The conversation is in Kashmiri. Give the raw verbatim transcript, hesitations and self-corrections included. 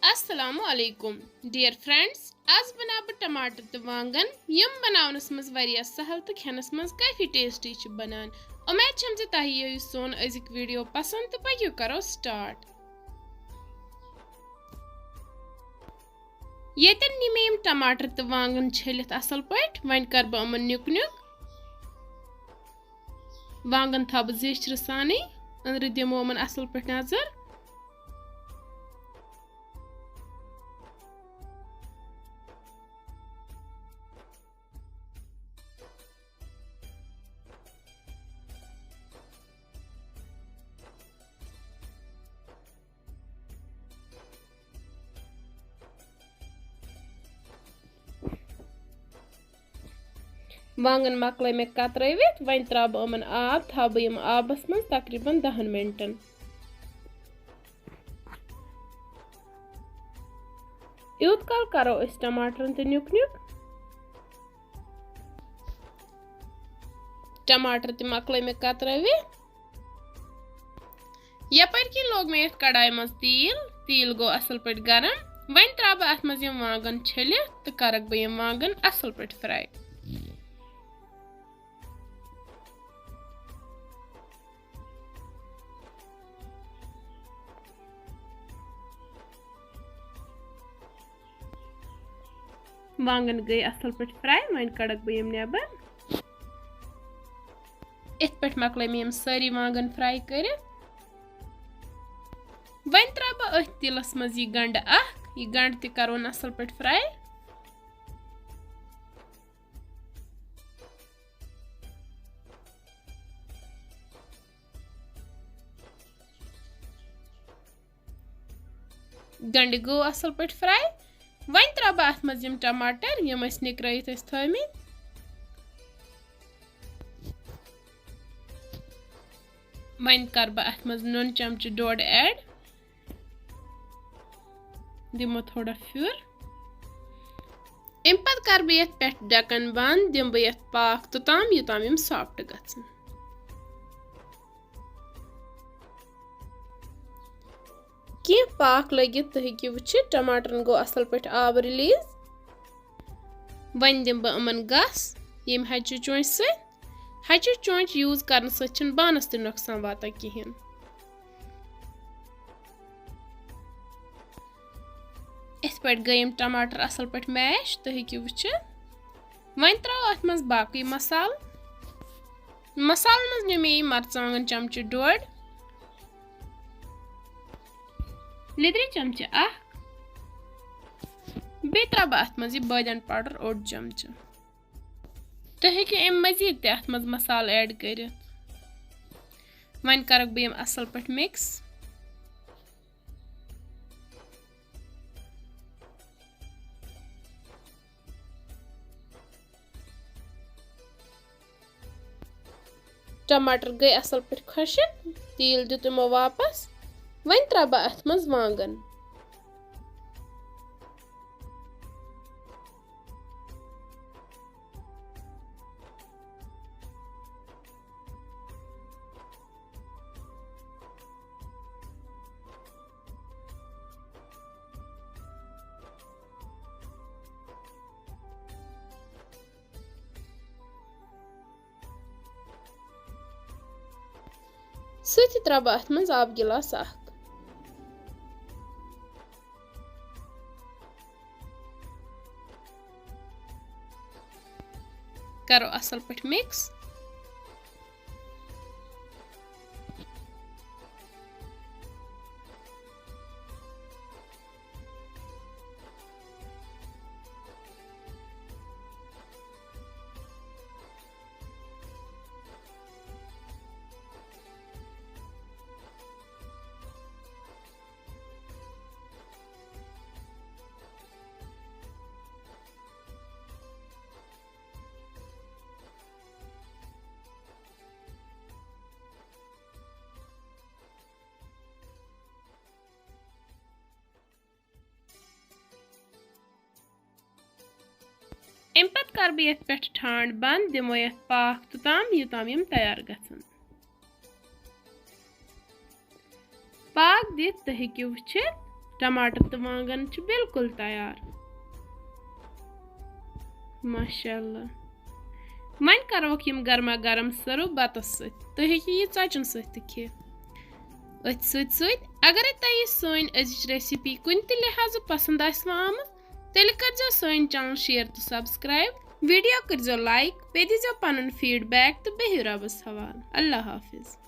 السلام علیکم ڈیئر فرینڈز، آز بناو بہٕ ٹماٹر تہٕ وانگن، یِم بناونس منٛز واریاہ سہل تہٕ کھٮ۪نس منٛز کافی ٹیسٹی چھِ بنان۔ امید چھم زِ تۄہہِ یِیو یہِ سون أزیُک ویڈیو پسند تہٕ پٔکِو کرو سٹارٹ۔ ییٚتٮ۪ن نِمے یِم ٹماٹر تہٕ وانگن چھٔلِتھ اصل پٲٹھۍ، وۄنۍ کرٕ بہٕ یِمن نیُک نیُک۔ وانگن تھاو بہٕ زیچھرٕ سانٕے، أنٛدرٕ دِمو یِمن اصل پٲٹھۍ نظر۔ وانگن مۄکلٲے مےٚ کترٲوِتھ، وۄنۍ ترٛاوٕ بہٕ یِمن آب، تھاوٕ بہٕ یِم آبس منٛز تقریباً دَہن منٹن۔ یوٗت کال کرو أسۍ ٹماٹرن تہِ نیُک نیُک۔ ٹماٹر تہِ مۄکلٲے مےٚ کترٲوِتھ۔ یپٲرۍ کِنۍ لوگ مےٚ یتھ کڑایہِ منٛز تیٖل، تیٖل گوٚو اصل پٲٹھۍ گرم۔ وۄنۍ ترٛاوٕ بہٕ اتھ منٛز یِم وانگن چھٔلِتھ تہٕ کرکھ بہٕ یِم وانگن اصل پٲٹھۍ fry۔ وانگن گٔے اصل پٲٹھۍ fry، وۄنۍ کڑکھ بہٕ یِم نٮ۪بر۔ یِتھ پٲٹھۍ مۄکلٲے مےٚ یِم سٲری وانگن fry کٔرِتھ۔ وۄنۍ ترٛاوٕ بہٕ أتھۍ تیٖلس منٛز یہِ گنڈٕ اکھ، یہِ گنڈٕ تہِ کرون اصل پٲٹھۍ fry۔ گنڈٕ گوٚو اصل پٲٹھۍ fry۔ وۄنۍ ترٛاوٕ بہٕ اتھ منٛز یِم ٹماٹر، یِم أسۍ نِکرٲیِتھ ٲسۍ تھٲومٕتۍ۔ وۄنۍ کرٕ بہٕ اتھ منٛز نُن چمچہٕ ڈوٚڈ add، دِمو تھوڑا پھیُر۔ اَمہِ پتہٕ کرٕ بہٕ یتھ پٮ۪ٹھ ڈکن بند، دِمہٕ بہٕ یتھ پاکھ توٚتام، یوٚتام یِم soft گژھن۔ کینٛہہ پاکھ لٔگِتھ تُہۍ ہیٚکِو وٕچھِتھ، ٹماٹرن گوٚو اصل پٲٹھۍ آب release۔ وۄنۍ دِمہٕ بہٕ یِمن گس ییٚمہِ ہچہِ چونچہِ سۭتۍ۔ ہچہِ چونچ use کرنہٕ سۭتۍ چھِنہٕ بانس تہِ نۄقصان واتان کِہیٖنۍ۔ یِتھ پٲٹھۍ گٔے یِم ٹماٹر اصل پٲٹھۍ mash، تُہۍ ہیٚکِو وٕچھِتھ۔ وۄنۍ ترٛاوو اتھ منٛز باقٕے مسالہٕ۔ مسالن منٛز نیوٗ مےٚ یہِ مرژٕوانٛگن چمچہٕ ڈوٚڈ، لیٚدرِ چمچہٕ اکھ، بیٚیہِ ترٛاوٕ بہٕ اتھ منٛز یہِ بٲدیان powder اوٚڑ چمچہٕ۔ تُہۍ ہیٚکِو امہِ مزید تہِ اتھ منٛز مسالہٕ add کٔرِتھ۔ وۄنۍ کرکھ بہٕ یِم اصل پٲٹھۍ mix۔ ٹماٹر گٔے اصل پٲٹھۍ خۄشٕک، تیٖل دیُت یِمو واپس۔ وۄنۍ ترٛاوٕ بہٕ اتھ منٛز وانگن۔ سۭتی ترٛاوٕ بہٕ اتھ منٛز آبہٕ گِلاس اکھ۔ کرو اصل پٲٹھۍ mix۔ امہِ پتہٕ کرٕ بہٕ یتھ پٮ۪ٹھ ٹھانٛڈ بنٛد، دِمو یتھ پاکھ توٚتام، یوٚتام یِم تیار گژھن۔ پاکھ دِتھ تُہۍ ہیٚکِو وٕچھِتھ، ٹماٹر تہٕ وانگن چھِ بالکل تیار۔ ماشاء اللہ۔ وۄنۍ کروکھ یِم گرما گرم سرو بتس سۭتۍ۔ تُہۍ ہیٚکِو یہِ ژۄچن سۭتۍ تہِ کھیٚتھ۔ أتھۍ سۭتۍ سۭتۍ اگرے تۄہہِ یہِ سٲنۍ أزِچ recipe کُنہِ تہِ لحاظہٕ پسند آسِوٕ آمٕژ، تیٚلہِ کٔرزیٚو سٲنۍ channel share تہٕ subscribe، video کٔرزیٚو like، بیٚیہِ دیٖزیٚو پنُن feedback تہٕ بِہِو رۄبس حوالہٕ۔ اللہ حافظ۔